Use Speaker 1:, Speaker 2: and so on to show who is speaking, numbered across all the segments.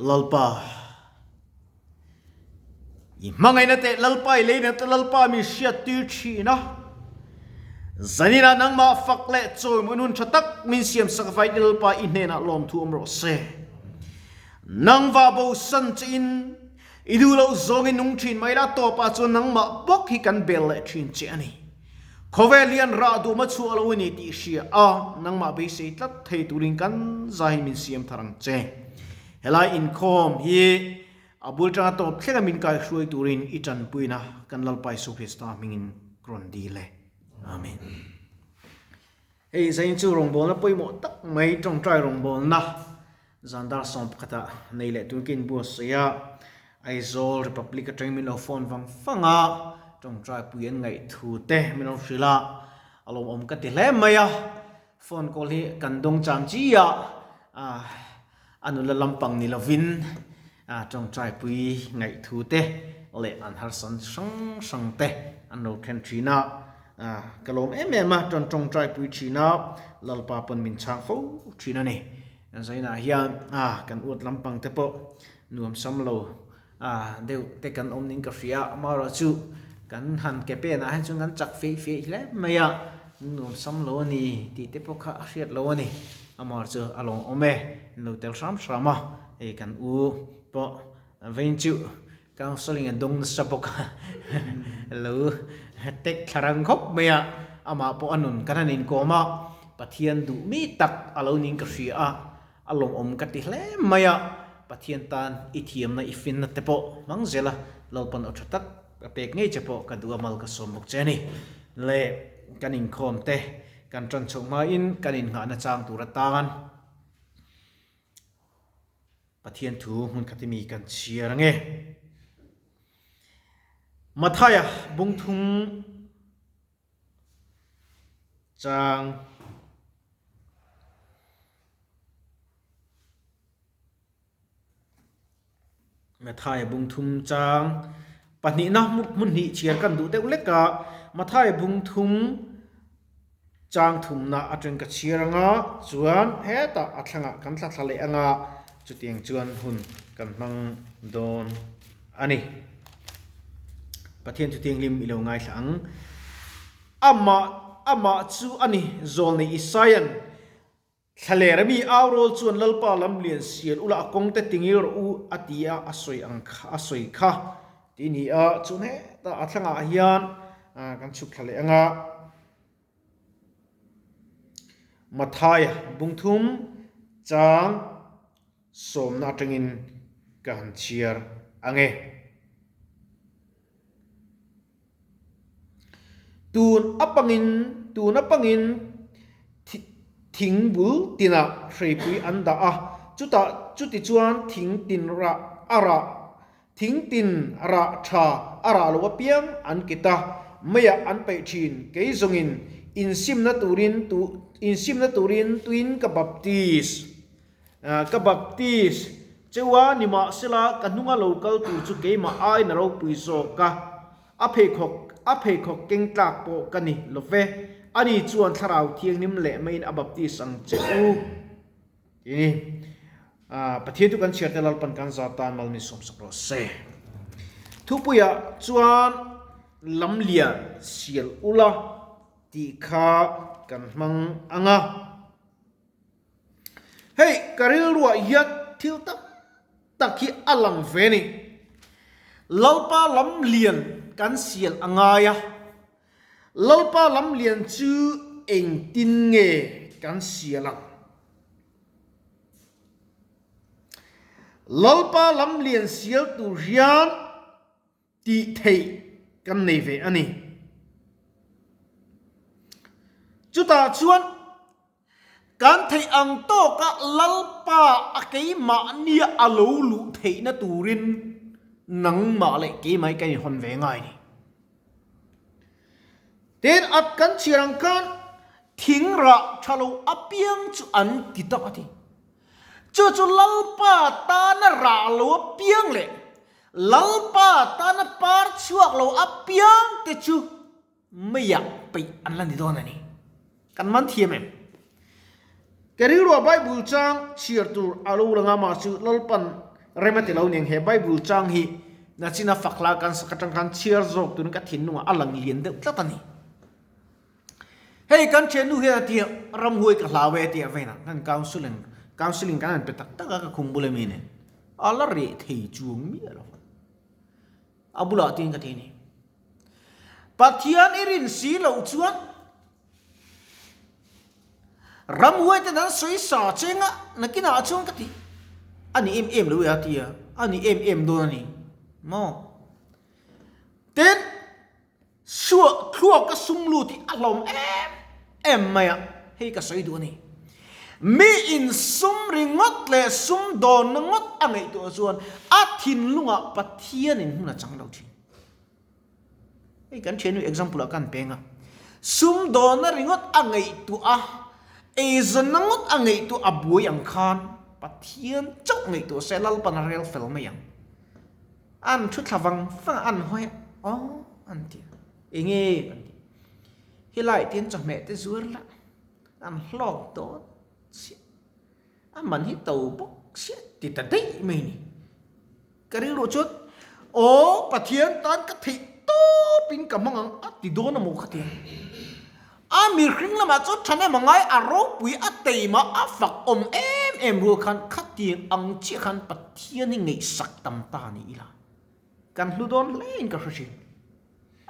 Speaker 1: Lalpa i hmangaihna teh Lalpa i leina te Lalpa min hriat tir thin a. Zaninah nangmah fak leh chawimawi hun tha tak min siam sak avangin i Lalpa i hnenah lawmthu awm rawh se. Nangvah bosan che in i duh loh zawngin nung thin mai la tawpah chuan nangmah bawk hi kan bel leh thin che a ni. Khawvel hian rah duhma chhuah lo a ni tih hria a, nangmah beisei tlat thei turin kan zahin min siam thar ang che. Helai inkhawm hi a bul tanga tawp thlenga min kaihruai turin i tanpuina kan Lalpa Isu Krista hmingin ka rawn dil e. Amen. Hei zain chu rawngbawlna pawimawh tak mai tawngtai rawngbawlna zandar 11 ah nei leh tur ka inbuatsaih a, Aizawl Republic atangin min lo phone vang vang a, tawngtai pui an ngaih thu te min lo hrilh a, a lawmawm ka ti hle mai a, phone call hi kan dawng cham chi a, a nula lampang ni lovin tawngtai pui ngaih thu te leh an harsan hrang hrang te an lo then thin a, ka lawm em em a, tawn tawngtai pui thin a, Lalpa pawn min chhang fo thin a ni. Zainah hian kan uat lampang te pawh nuam sam lo deuh te kan awm ning ka hria a, amaherawhchu kan han ke penah hian chuan kan chak feih feih hle mai a, nuam sam lo a ni tih te pawh kha a hriat lo a ni, amaherawhchu a lawmawm e, an lo tel hram hram a, hei kan u pawh vein chu counselling a dawng nasa bawk a, lo tek thla rang khawp mai a, amah pawh a nun kan han inkawm a, Pathian duh mi tak a lo ning ka hria a, A lawmawm ka ti hle mai a, Pathian tan i thiamna i finna te pawh hmang zel a, Lalpan aw tha tak a pek ngei che pawh ka duh a mal ka sawm bawk che a ni. Le kan inkhawm te kan tan chhoh hmain kan innghahna chang tur atan Pathian thu hmun khat i mi kan chhiar ange. Mathaia bungthung Chang. Mathaia bung thum chang. Pahnihna hmun hnih chhiar kan duh deuh lek a, Mathaia bung thum chang thumna atang ka chhiar anga chuan hetah a thlangah kan thla thla leh anga chutiang chuan hun kan hmang dawn a ni. Pathian chu thianghlim i lo ngaithla ang. Amah, amah chu a ni, Zawlnei Isaia'n Thlalera mi au rawl chuan Lalpa lam lian sial ula a kawng te tingil rawh u a ti a, a sawi ang kha, a sawi kha ti ni a, chuan hetah a thlangah hian kan chhuk thla leh ang a. Mathaia bungthum chang Sawmna atangin ka han chhiar ang e. Tun apangin tun apangin thing bul tinah hreipui an dah a, chutah chuti chuan thing tin rah a rah thing tin rah tha a rah lo apiang an kit a, meiah an peih thin. Kei zawngin insimna turin tu insimna turin tuin ka baptis. Ka baptis cheu a, nimahsela ka hnunga lo kal tur chu keimah aiin a ropui zawk a, a pheikhawk a pheikhawk keng tlak pawh ka ni lo ve. Ani chuan Thlarau Thianghlim leh maiin a baptis ang che u ti ni. Pathian chu kan chhiar te Lalpan kan zar tan mal min sawmsak rawh se. Thupuiah chuan lamlian sial ula tih kha kan hmang ang a. Hei ka rilruah hian thil tam tak hi a lang ve a ni. Lalpa lam lian kan sial a ngai a, Lalpa lam lian chu engtin nge kan sial ang? Lalpa lam lian sial tur hian tih theih kan nei ve a ni. Chutah chuan kan theih ang tawka Lalpa a keimahnia a lo luh theihna turin nangmah leh keimah hi kan inhawn ve ngai a ni. Tin, a kan chhiar ang khan thing rah tha lo apiang chu an ti tak a ti. Chu chu Lalpa tana rah lo apiang leh Lalpa tana par chhuak lo apiang te chu meiah peih an la ni dawn a ni. Kan man thiam em? Ka rilruah Bible chang chhiar tur a lo lang a, mah chu Lalpan. Rem a ti lo niang he Bible chang hi nachina fak hla kan sak atang khan chhiar zawk turin ka thinlungah a lang lian deuh tlat a ni. Hei kan thiannu hian a tia ramhuai ka hlau e tia vein ah kan counselling counselling kan han pe tak tak a ka khum bula mi nen a la reh thei chuang miah lo a bulah tiin ka ti a ni. Pathian i rin si loh chuan Ramhuai ten an sawi sa cheng a, nakinah chuan ka ti a ni em em lo e a ti a, a ni em em dawn a ni maw? Tin, suah thluak ka sum lut hi a hlawm em em mai a, hei ka sawi duh a ni. Mi in sum ringawt leh sum dawnna ngawt a ngaihtuah chuan a thinlungah Pathianin hmun a chang lo thin. Hei kan thiannu example ah kan peng a, sumdawnna ringawt a ngaihtuah a, eizawnna ngawt a ngaihtuah a buai ang khan Pathian chauh ngaihtuah se Lalpan a rel fel mai ang. An thu thla vang vang a, an hawi a, aw an ti a, enge an ti. Helai tin chawhmeh te zuar la, an hlawk dawn chiah, a man hi to bawk chiah ti ta daih mai ni. Ka rilru chuan, Aw, Pathian tan ka theih tawpin ka hmang ang a ti dawn a maw ka ti a. A mihring lamah chuan thahnem a ngai, a ropui, a teima, a fak awm em em rual khan khatiang ang chiah khan Pathian hi ngaihsak tam ta ni ila kan hlu dawn hle in ka hre thin.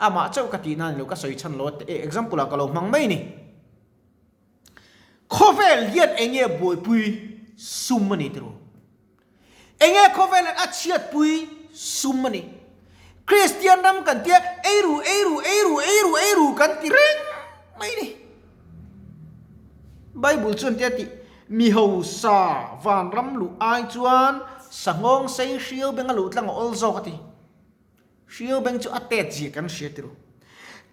Speaker 1: Amah chauh ka tih nan lo ka sawi chhan lo a, example ah ka lo hmang mai ni. Khawvel hian eng nge buaipui sum a ni tiraw? Eng nge khawvel hian a chhiatpui sum a ni? Kristian ram kan tia eiru eiru eiru eiru eiru kan ti reng mai ni. Bible chuan tia tih mi hausa vanram luh ai chuan sanghawng sei hriau benga luh tlang a awl zawk a ti. Hriau beng chu a tet zia kan hria tiro.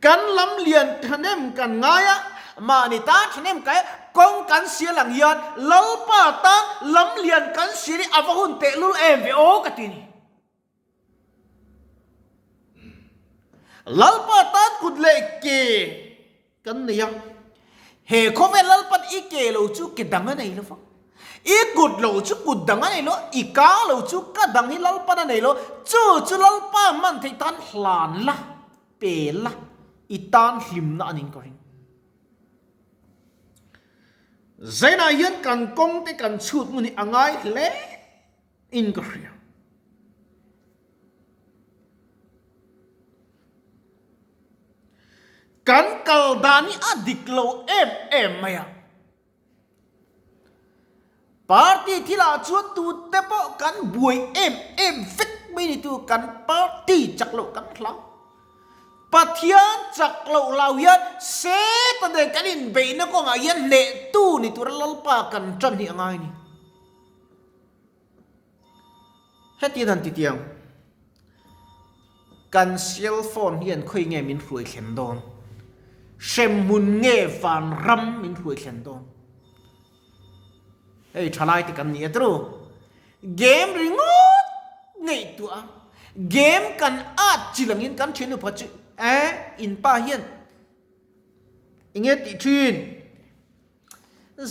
Speaker 1: Kan lam lian thahnem kan ngai a, mahni tan thahnem kai kawng kan sial ang hian Lalpa tan lam lian kan sial hi a va hun tehlul em ve aw ka ti ni. Lalpa tan kut leh ke Kan nei a, he khawvel Lalpan i ke lo chu ke dang a nei lo va, i kut lo chu kut dang a nei lo, i ka lo chu ka dang hi Lalpan a nei lo, chu chu Lalpa hman theih tan hlan la, pe la, i tan hlimna a ning ka ring. Zainah hian kan kawng te kan chhut ngun hi a ngai hle in ka hria. Kan kal dan hi a dik lo em em mai a. Party thilah chuan tute pawh kan buai em em vek mai ni tu kan party chak loh kan hlau. Pathian chak loh hlau hian Satan nen kan inbeihna kawngah hian hnehtu ni tura Lalpa kan tan hi a ngai a ni. Hetiang han ti tiang, kan cell phone hian khawi nge min hruai thlen dawn? Hremhmun nge vanram min hruai thlen dawn? Hei thalai te kan ni a tru. Game ringawt ngaihtuah a, game kan at chi langin kan thian upa chu eh in pa hian enge tih thin?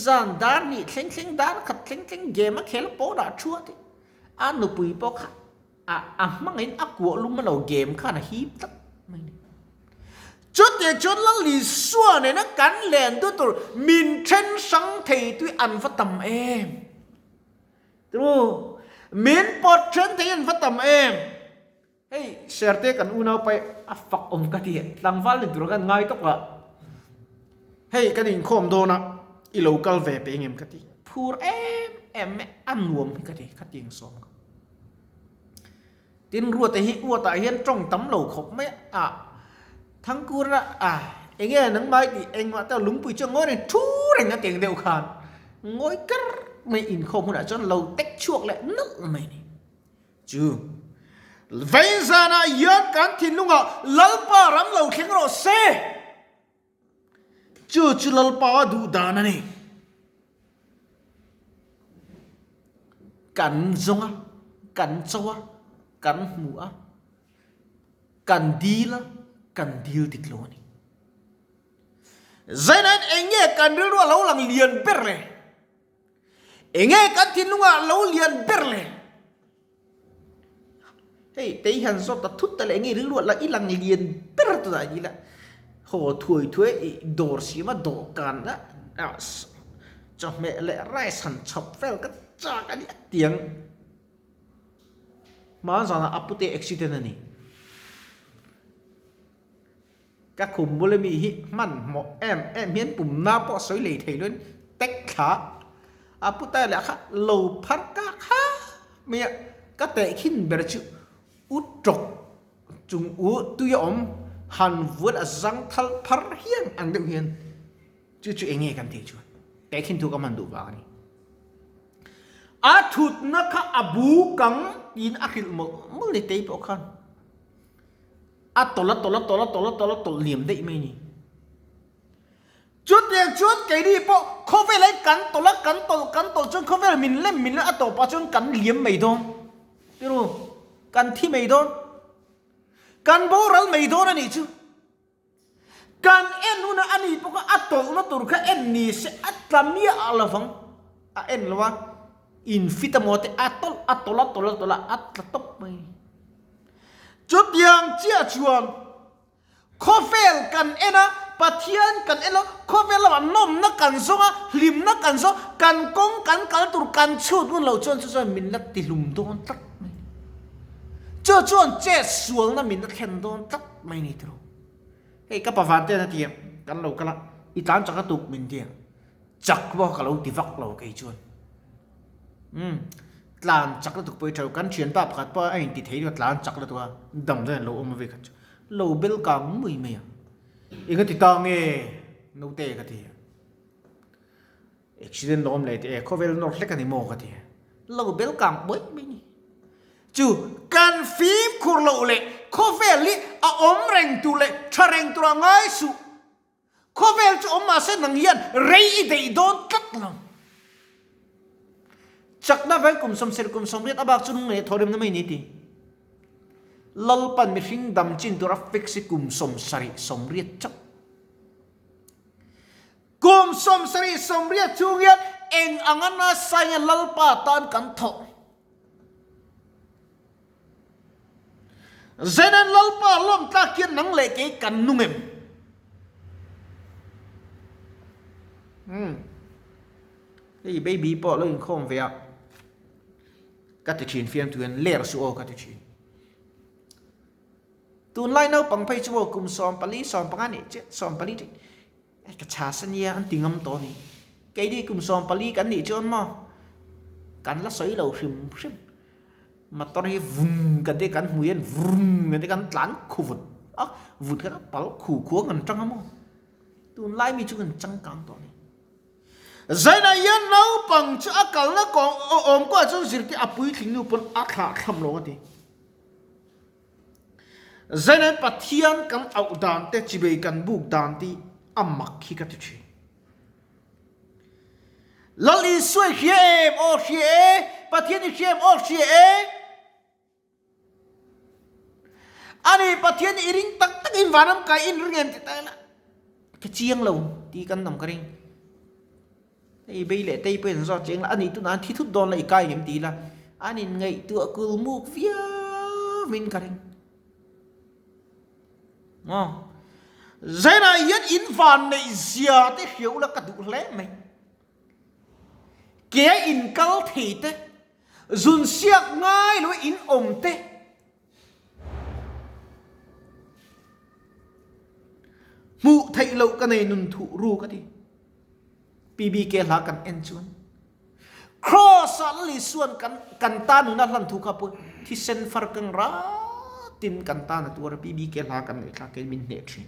Speaker 1: Zan dar hnih thleng thleng dar khat thleng thleng game a khel pawn ah thu a ti. A nupui pawh kha a a hmangin a kuah lum a lo game khan a hip tlat mai ni. Chutiang chuan Lalisua nena kan len duh tur min then hrang thei tui an va tam em. Tru min pawt then thei an va tam em. Hei Serte kan unau pai a fak awm ka ti tlangval ni tur kan ngai tawk a, hei kan inkhawm dawn a i lo kal ve pe engem ka ti, phur em em mai a nuam hi ka ti, ka ti ang sawm ka. Tin Ruata hi uatah hian tawng tam lo khawp mai a, Thangkur a a enge nangmah i tih engmah te lungpui chu ngawi reng thu reng a teng deuh khan ngawi kar mai inkhawm hunah chuan lo tek chhuak leh nalh mai a ni. Chu vei zanah hian kan thinlungah Lalpa ram lo thleng rawh se. Chu chu Lalpa duh dan a ni. Kan zawng a, kan cho a, kan hmu a, kan dil a, kan dil dik lo a ni. Zainain eng nge kan rilru a lo lang lian ber le? Eng nge kan thinlungah lo lian ber le? Hei tei hian zawt ta thut ta leh nge rilru ah i lang lian ber tunah ni la haw thuai thuai i dawr siam a dawhkan a chawhmeh leh rice han chhawp vel ka chak a ni a tiang. Hma zanah a pute accident a ni. Ka khum bula mi hi hmanhmawh em em hian pumna pawh sawi lei thei loin tek thla a puta leh kha lo phar ka kha mai a, ka tehkhin ber chu u tawk chung u tui a awm han vual a zang thal phar hian ang deuh hian chu chu eng nge kan tih chuan tehkhin thu ka hman duh vang a ni. A thutna kha a bu kang tiin a hrilh mawlh mawlh ni tei pawh khan. A tawlh a tawlh a tawlh a tawlh a tawlh a tawlh liam daih mai ni. Chutiang chuan keini pawh khawvel ah kan tawlh a kan tawlh kan tawlh chuan khawvel min lem min lem a tawpah chuan kan liam mai dawn. Tiru, kan thi mai dawn. Kan boral mai dawn a nih chu. Kan en hunah a ni pawh kha a tawlhna tur kha en ni se a tla miah lovang. A en lo a, in fit a maw te a tawlh a tawlh a tawlh a tawlh a, a tla tawp mai. Chutiang chiah chuan khawvel kan en a, Pathian kan en a, khawvel lamah nawmna kan zawng a, hlimna kan zawng a, kan kawng kan kal tur kan chhut ngun loh chuan chu chuan min la tihlum dawn tlat mai. Chu chuan chet sualna min la thlen dawn tlat mai ni tiro. Hei ka pavan ten a ti a, kan lo kal a, i tlan chak a tuk min ti a, chak pawh ka lo ti vak lo kei chuan. Umm tlan chak lutuk pawh i tha lo, kan thianpa pakhat pawh a inti thei deuh a tlan chak lutuk a, dam dawn lo awm a vek khat chu lo bel kang mui mai a, eng a ti ta nge naute ka ti a, accident lo awm leh teh e khawvel nawr hlek a ni maw ka ti a, lo bel kang buai mai ni. Chu kan fimkhur loh leh khawvel hi a awm reng tur leh tha reng tur a ngai suh. Khawvel chu awm mahse nang hian rei i deih dawn tlat lo. Chakna vai kum sawmsarih kum 80 a bak chu nung leh thawhrimna mai ni ti. Lalpan mihring dam chin tur a fix hi kum 70 80 chauh. Kum 70 80 chhung hian eng anga nasa hian Lalpa tan kan thawh. Zenan Lalpa lawm tlak hian nang leh kei kan nung em? Hmm. Hei baby pawh lo inkhawm ve a. Ka ti thin fiam tu hian ler su aw ka ti thin. Tunlai naupang phei chu aw kum 14 15 nih che 14 Ka chhas a nia an ti ngam tawh a ni. Keini kum 14 kan nih chuan maw kan la sawi lo hrim hrim. Motor hi vum kan tih kan hmu hian vrum kan tih kan tlan khu vut a, vut khan a pal khu khu a kan tang a maw. Tunlai mi chu kan changkang tawh a ni. Zainah hian naupang chu a kalna kawng awm kawh ah chuan zirtir a puitling nu pawn a thlah thlam lo a ti. Zainai Pathian kan auh dan te chibei kan buk dan te hi a mak hi ka ti thin. Lal Isua i hria em? Aw hria e. Pathian i hria em? Aw hria e. Ani Pathian i ring tak tak in vanram kai in ring em ti ta ila ka chiang lo ti kan awm ka ring. Hei bei leh tei pawhin zawt chiang la, ani tunah an thi thut dawn la i kai ngem ti ila, an inngaihtuah kul muk viau in ka ring. Maw? Zainah hian in van neih zia te hria ula ka duh hle mai. Ke a in kal thei te, zun siak ngai lo in awm te, Hmuh theih loh ka nei nun thuh ru ka ti. PBK hla kan en chuan Cross ah Lal Isuan kan kan ta nuna hlan thu kha pawh thisen far kang ratin kan tan a tuar a PBK hla kan ngaih thlak hian min hneh thin.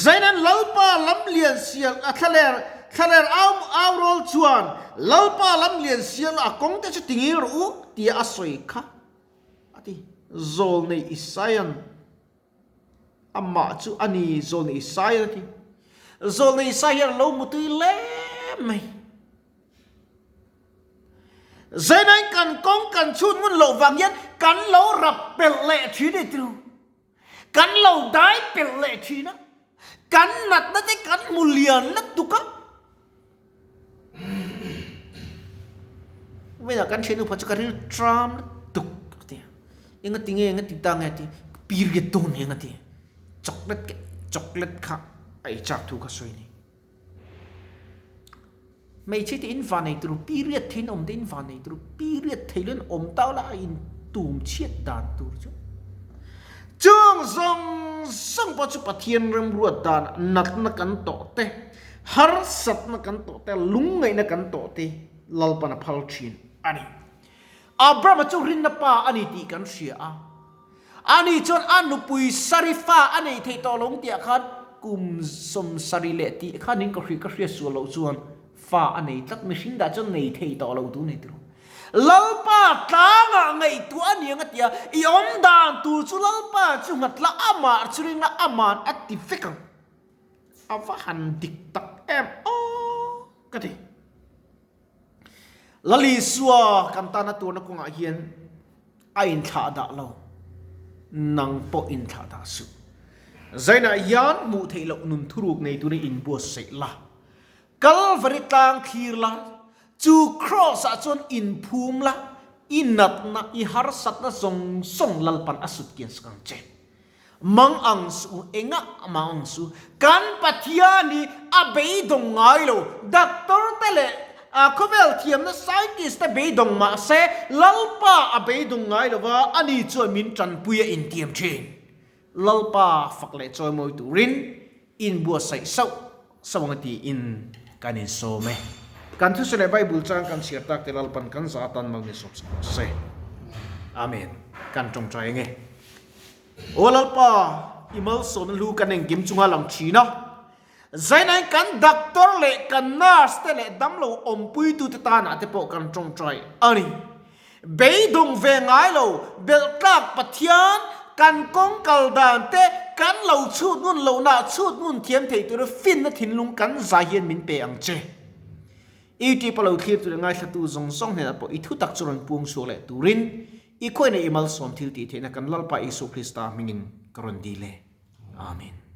Speaker 1: Zainan Lalpa lamlian sial a thlaler thlaler au au rawl chuan Lalpa lamlian sial a kawng te chu tingil rawh u tia a sawi kha a ti. Zawlnei Isaian amah chu a ni Zawlnei Isaian a ti. Zawlnei Isai hian a lo mutui hle mai. Zainain kan kawng kan chhun ngun loh vang hian kan lo rap pelh leh thin a ti lo. Kan lo dai pelh leh thin a, kan natna te kan hmu lian lutuk a. Vawiinah kan thian upa chu ka ril tram lutuk. Engati nge engati ta nge a ti, period dawn eng a ti. Chocolate ke chocolate kha a ei chak thu kha sawi a ni. Hmeichhe te in van nei tur period theiin awm te in van nei tur period thei lo in awm tau la a in tum chhiat dan tur chu. Chung zawng zawng pawh chu Pathian remruat dan natna kan tawh te, harsatna kan tawh te, lungngaihna kan tawh te Lalpan a phal thin a ni. Abrahama chu rinna pa a ni tih kan hria a. Ani chuan a nupui Sari fa a nei thei tawh lo ang tihah khan kum 70 leh tih khanin ka hria ka hriat sual loh chuan fa a nei tlat mihring dah chuan nei thei tawh lo tur ni tiro. Lalpa tlangah ngaihtuah a ni ang a ti a, i awm dan tur chu Lalpa chu nghat la amah chu ring la aman a ti vek ang. A va han dik tak em aw ka ti. Lalisua kan tana tuarna kawngah hian a inthlah dah lo, nang pawh inthlah dah suh. Zainah hian hmuh theih loh nun thuruk nei turin inbuatsaih la, Kalvari tlang thlir la, chu Kraws-ah chuan inphum la, i natna, i harsatna zawng zawng Lalpan a sut kian sak ang che. Mang ang suh u, engah mang ang suh u. Kan Pathian hi a beidawng ngai lo. Doctor te leh khawvel thiamna scientist te beidawng mah se, Lalpa a beidawng ngai lo va, ani chuan min tanpui a intiam thin. Lalpa fak leh chawimawi turin inbuatsaih sauh sauh ang a tiin kan insawm e. Kan thusawi leh Bible chang kan chhiar tak te Lalpan kan za atan mal min sawm sak rawh se. Amen. Kan tawngtai ang e. Aw Lalpa, i malsawmna hlu kan engkim chunga lang thin a. Zainain kan doctor leh kan nurse te leh damlo awmpuitute tanah te pawh kan tawngtai a ni. Beidawng ve ngai lo, belhtlak Pathian, kan kawng kal dan te kan lo chhut ngun lohna chhut ngun thiam thei tura finna thinlung kan zai hian min pe ang che. YouTube a lo thlir tu leh ngaithlatu zawng zawng hnenah pawh i thutak chu rawn puang chhuak leh turin I khawihneh i malsawm thil tih theihna kan Lalpa Isua Krista hmingin ka rawn dil e. Amen.